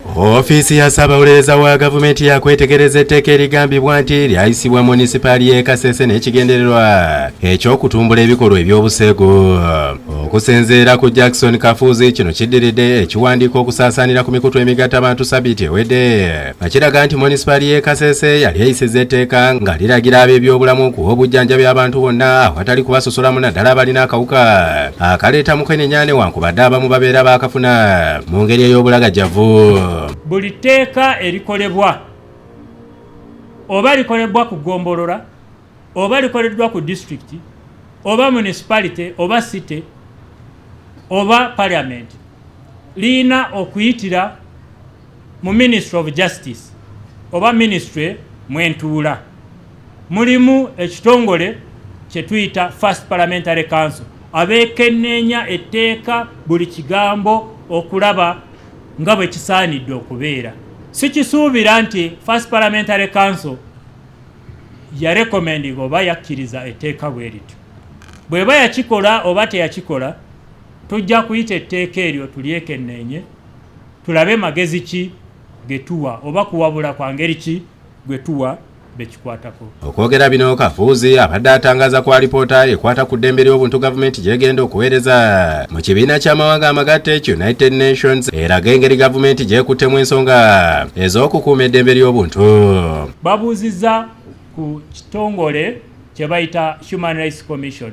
Ofiisi ya Ssaabawolereza wa gavumenti yakwetegereza etteeka erigambibwa nti lyayisibwa munisipaali y'e Kasese n'ekigendererwa eky'okutumbula ebikolwa eby'obuseegu. Okusinziira ku Jackson Kafuuzi, kino kiddiridde ekiwandiiko okusaasaanira ku mikutu emigattabantu sabiiti ewedde nga kiraga nti munisipaali y'e Kasese yali eyisizza etteeka nga liragira ab'ebyobulamu okuwa obujjanjabi abantu bonna awatali kubasosolamu, naddala abalina akawuka akaleeta mukenenya, newankubadde abamu babeera baakafuna mu ngeri ey'obulagajjavu. Buli tteeka erikolebwa, oba likolebwa ku ggombolola, oba likoleddwa ku disitulikiti, oba municipality, oba city, oba parliament, liyina okuyitira mu Ministry of Justice oba ministry mwentuula. Mulimu ekitongole kyetuyita First Parliamentary Council, abeekenneenya etteeka buli kigambo okulaba nga bwe kisaanidde okubeera. Sikisuubira nti First Parliamentary Council yarecommending oba yakkiriza etteeka bwe lityo. Bw'eba yakikola oba teyakikola, tujja kuyita etteeka eryo tulyekenneenye, tulabe magezi ki getuwa oba kuwabula kwa ngeri ki gwe tuwa bekikwatako. Okwogera bino, Kafuuzi abadde atangaza ku alipoota ekwata ku ddembe ly'obuntu gavumenti gyegenda okuweereza mu kibiina ky'amawanga amagatte ki United Nations, eraga engeri gavumenti gyekuttemu ensonga ez'okukuuma eddembe ly'obuntu. Babuuzizza ku kitongole kye bayita Human Rights Commission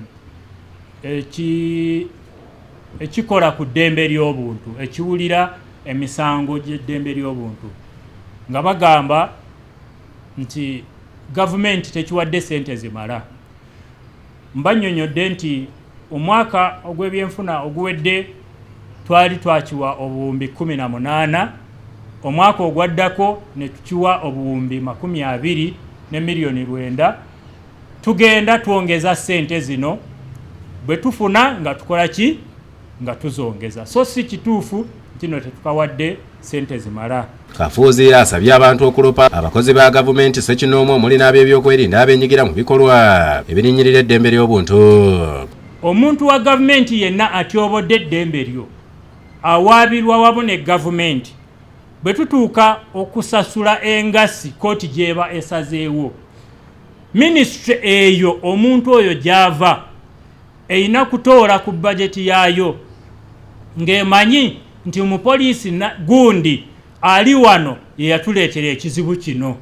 ekikola ku ddembe ly'obuntu, ekiwulira emisango gy'eddembe ly'obuntu, nga bagamba nti gavumenti tekiwadde sente zimala. Mbannyonnyodde nti omwaka ogw'ebyenfuna oguwedde twali twakiwa obuwumbi 18, omwaka ogwaddako ne tukiwa obuwumbi 29. Tugenda twongeza ssente zino bwe tufuna nga tukola ki, nga tuzongeza, so si kituufu nti no tetukawadde ssente zimala. Kafuuzi asabye abantu okulopa abakozi ba gavumenti ssekinnoomu, omuli n'ab'ebyokwerinda abenyigira mu bikolwa ebirinyirira eddembe ly'obuntu. Omuntu wa gavumenti yenna atyobodde eddembe lyo awaabirwa wamu ne gavumenti. Bwe tutuuka okusasula engasi kooti gy'eba esazeewo, minisitule eyo omuntu oyo gy'ava erina kutoola ku bajeti yaayo ng'emanyi nti omupoliisi gundi ali wano ye yatuleetera ekizibu kino,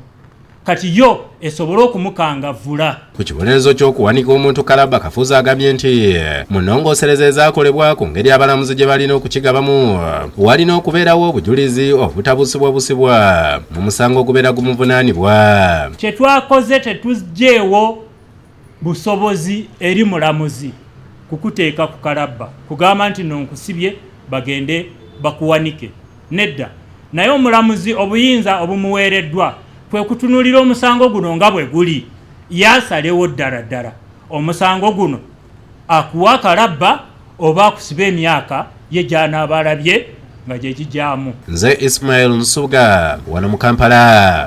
kati yo esobole okumukangavvula. Ku kibonerezo ky'okuwanika omuntu kalabba, Kafuuzi agambye nti mu nnongoosereza ezaakolebwa ku ngeri abalamuzi gye balina okukigabamu, walina okubeerawo obujulizi obutabusibwabusibwa mu musango ogubeera gumuvunaanibwa. Kye twakoze, tetuggyeewo busobozi eri mulamuzi kukuteeka ku kalabba kugamba nti no nkusibye, bagende bakuwanike, nedda. Naye omulamuzi obuyinza obumuweereddwa kwe kutunuulira omusango guno nga bwe guli, yasalewo ddala ddala omusango guno akuwa akalabba oba akusiba emyaka ye gy'anaaba alabye nga gye gigyamu. Nze Ismail Nsubuga, wano mu Kampala.